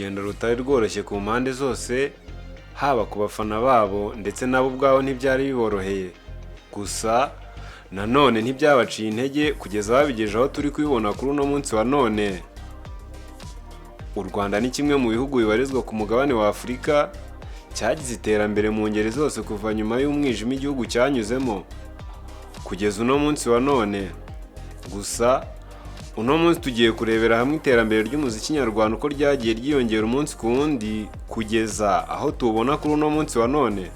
Urugendo rutari rworoshye ku mpande zose, haba ku bafana babo ndetse nabo ubwabo ntibyari biboroheye. Gusa nanone ntibyabaciye intege kugeza babigejeje aho turi kubibona kuri uno munsi wa none. U Rwanda ni kimwe mu bihugu bibarizwa ku mugabane wa Afurika cyagize iterambere mu ngeri zose kuva nyuma y'umwijima igihugu cyanyuzemo kugeza uno munsi wa none. Gusa uno munsi tugiye kurebera hamwe iterambere ry'umuziki nyarwanda uko ryagiye ryiyongera umunsi ku wundi kugeza aho tuwubona kuri uno munsi wa none.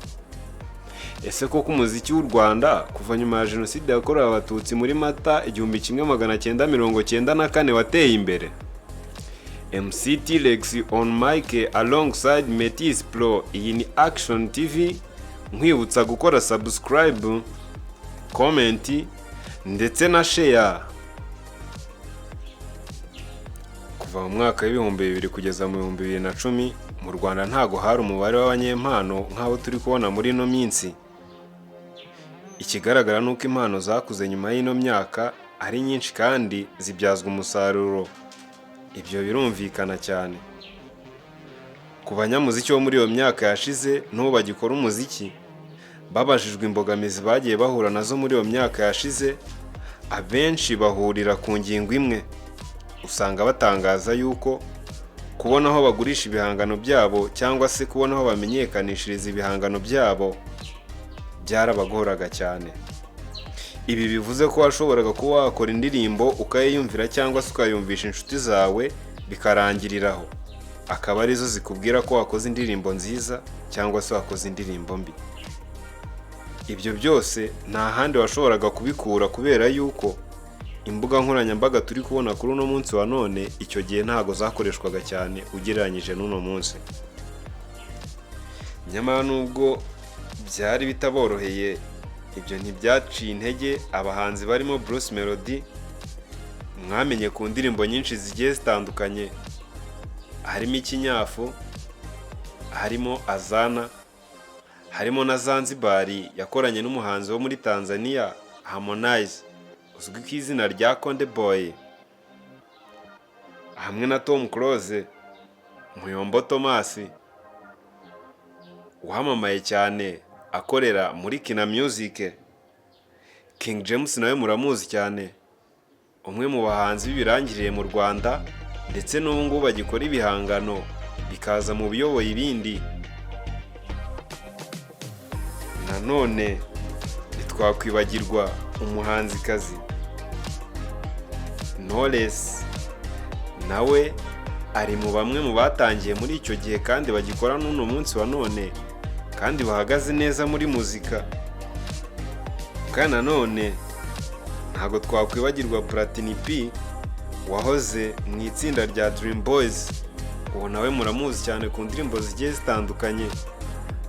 Ese koko umuziki w'u Rwanda kuva nyuma ya Jenoside yakorewe Abatutsi muri Mata 1994 wateye imbere? MC T-Rex on mic alongside Metis Pro, iyi ni Action TV, nkwibutsa gukora subscribe, comment ndetse na share. Kuva mu mwaka w'2000 kugeza mu 2010, mu Rwanda ntago hari umubare w'abanyempano nk'abo turi kubona muri ino minsi. Ikigaragara ni uko impano zakuze nyuma y'ino myaka ari nyinshi kandi zibyazwa umusaruro. Ibyo birumvikana cyane. Ku banyamuziki bo muri iyo myaka yashize n'ubu bagikora umuziki, babajijwe imbogamizi bagiye bahura nazo muri iyo myaka yashize, abenshi bahurira ku ngingo imwe. Usanga batangaza yuko kubona aho bagurisha ibihangano byabo cyangwa se kubona aho bamenyekanishiriza ibihangano byabo byarabagoraga cyane. Ibi bivuze ko washoboraga kuba wakora indirimbo ukayiyumvira cyangwa se ukayumvisha inshuti zawe bikarangirira aho, akaba arizo zikubwira ko wakoze indirimbo nziza cyangwa se wakoze indirimbo mbi. Ibyo byose nta handi washoboraga kubikura kubera yuko imbuga nkoranyambaga turi kubona kuri uno munsi wa none icyo gihe ntago zakoreshwaga cyane ugereranyije n'uno munsi. Nyamara nubwo byari bitaboroheye, ibyo ntibyaciye intege abahanzi barimo Bruce Melodie mwamenye ku ndirimbo nyinshi zigiye zitandukanye, harimo Ikinyafu, harimo Azana, harimo na Zanzibar yakoranye n'umuhanzi wo muri Tanzania Harmonize uzwi ku izina rya Konde Boy, hamwe na Tom Close, Muyombo Thomas wamamaye cyane akorera muri Kina Music, King James nawe muramuzi cyane, umwe mu bahanzi b'ibirangirire mu Rwanda ndetse n'ubu ngubu bagikora ibihangano bikaza mu biyoboye ibindi. Nanone ntitwakwibagirwa umuhanzikazi Knowless, nawe ari mu bamwe mu batangiye muri icyo gihe kandi bagikora n'uno munsi wa none kandi bahagaze neza muri muzika. Kandi nanone ntabwo twakwibagirwa Platini P wahoze mu itsinda rya Dream Boys, uwo nawe muramuzi cyane ku ndirimbo zigiye zitandukanye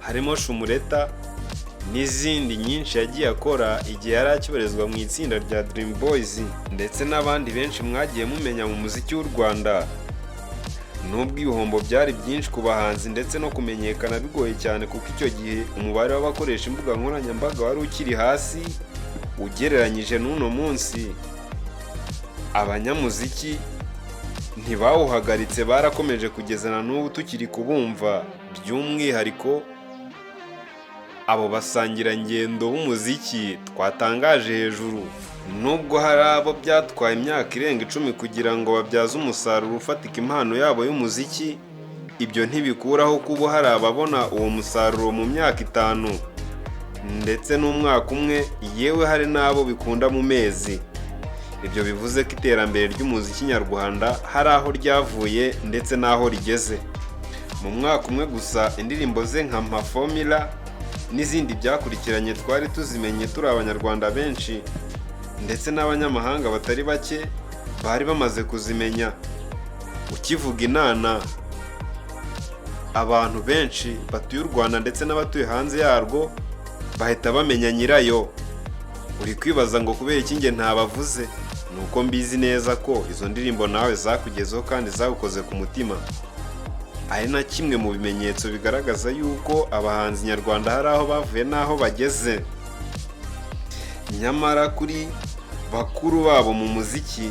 harimo Shumureta n'izindi nyinshi yagiye akora igihe yari akibarizwa mu itsinda rya Dream Boys, ndetse n'abandi benshi mwagiye mumenya mu muziki w'u Rwanda. Nubwo ibihombo byari byinshi ku bahanzi ndetse no kumenyekana bigoye cyane kuko icyo gihe umubare w'abakoresha imbuga nkoranyambaga wari ukiri hasi ugereranyije n'uno munsi, abanyamuziki ntibawuhagaritse, barakomeje kugeza na n'ubu tukiri kubumva, by'umwihariko abo basangirangendo b'umuziki twatangaje hejuru. Nubwo hari abo byatwaye imyaka irenga 10 kugira ngo babyaze umusaruro ufatika impano yabo y'umuziki, ibyo ntibikuraho kuba hari ababona uwo musaruro mu myaka 5 ndetse n'umwaka umwe, yewe hari n'abo bikunda mu mezi. Ibyo bivuze ko iterambere ry'umuziki nyarwanda hari aho ryavuye ndetse n'aho rigeze. Mu mwaka umwe gusa indirimbo ze nka Mpa Formula n'izindi byakurikiranye twari tuzimenye turi abanyarwanda benshi ndetse n'abanyamahanga batari bake bari bamaze kuzimenya. Ukivuga Inana, abantu benshi batuye u Rwanda ndetse n'abatuye hanze yarwo bahita bamenya nyirayo. Uri kwibaza ngo kubera iki njye ntabavuze? Ni uko mbizi neza ko izo ndirimbo nawe zakugezeho kandi zagukoze ku mutima. Ari na kimwe mu bimenyetso bigaragaza yuko abahanzi nyarwanda hari aho bavuye n'aho bageze. Nyamara kuri bakuru babo mu muziki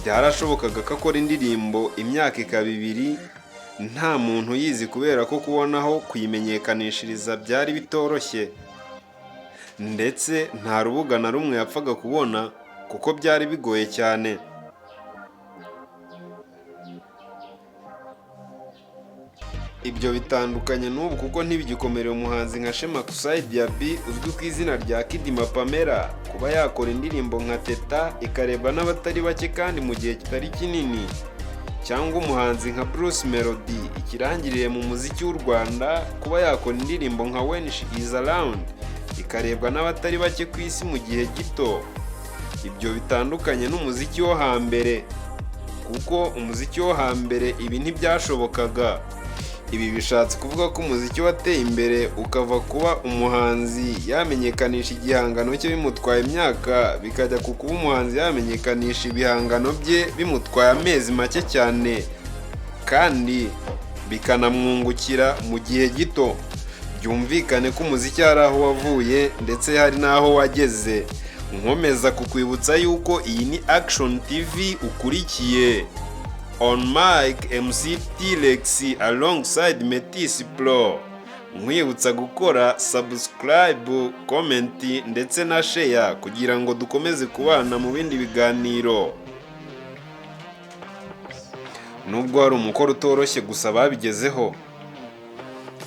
byarashobokaga ko akora indirimbo imyaka ikaba ibiri Nta muntu uyizi kubera ko kubona aho kuyimenyekanishiriza byari bitoroshye, ndetse nta rubuga na rumwe yapfaga kubona kuko byari bigoye cyane. Ibyo bitandukanye n'ubu kuko ntibigikomereye umuhanzi nka Shema Kusai Diaby uzwi ku izina rya Kidima Pamela kuba yakora indirimbo nka Teta ikarebwa n'abatari bake kandi mu gihe kitari kinini, cyangwa umuhanzi nka Bruce Melody ikirangirire mu muziki w'u Rwanda kuba yakora indirimbo nka When She Is Around ikarebwa n'abatari bake ku isi mu gihe gito. Ibyo bitandukanye n'umuziki wo hambere, kuko umuziki wo hambere ibi ntibyashobokaga. Ibi bishatse kuvuga ko umuziki wateye imbere ukava kuba umuhanzi yamenyekanisha igihangano cye bimutwaye imyaka, bikajya ku kuba umuhanzi yamenyekanisha ibihangano bye bimutwaye amezi make cyane kandi bikanamwungukira mu gihe gito. Byumvikane ko umuziki hari aho wavuye ndetse hari n'aho wageze. Nkomeza kukwibutsa yuko iyi ni Action TV ukurikiye. On mic MC T-Rex alongside Metis Pro. Nkwibutsa gukora subscribe, comment ndetse na share kugira ngo dukomeze kubana mu bindi biganiro. Nubwo hari umukoro utoroshye, gusa babigezeho.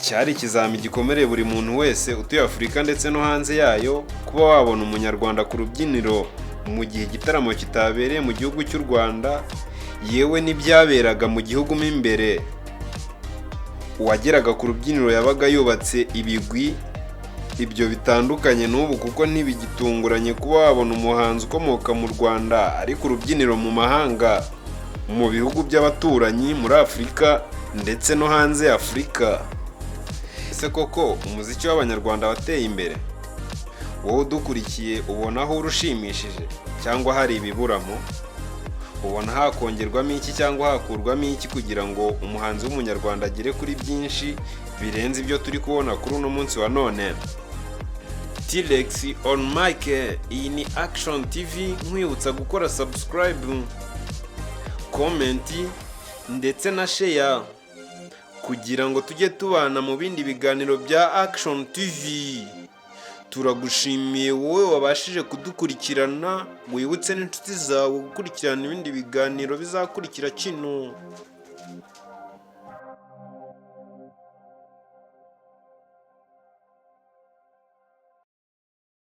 Cyari ikizami gikomereye buri muntu wese utuye Afurika ndetse no hanze yayo kuba wabona Umunyarwanda ku rubyiniro mu gihe igitaramo kitabereye mu gihugu cy'u Rwanda, yewe n'ibyaberaga mu gihugu mo imbere. Uwageraga ku rubyiniro yabaga yubatse ibigwi. Ibyo bitandukanye n'ubu kuko ntibigitunguranye kuba wabona umuhanzi ukomoka mu Rwanda ari ku rubyiniro mu mahanga, mu bihugu by'abaturanyi, muri Afurika ndetse no hanze ya Afurika. Ese koko umuziki w'Abanyarwanda wateye imbere? Wowe udukurikiye, ubona aho urushimishije cyangwa hari ibiburamo? Ubona hakongerwamo iki cyangwa hakurwamo iki kugira ngo umuhanzi w'Umunyarwanda agere kuri byinshi birenze ibyo turi kubona kuri uno munsi wa none? T-Rex on mic, iyi ni Action TV. Nkwibutsa gukora subscribe, comment ndetse na share kugira ngo tujye tubana mu bindi biganiro bya Action TV. Turagushimiye wowe wabashije kudukurikirana. Wibutse n'inshuti zawe gukurikirana ibindi biganiro bizakurikira kino.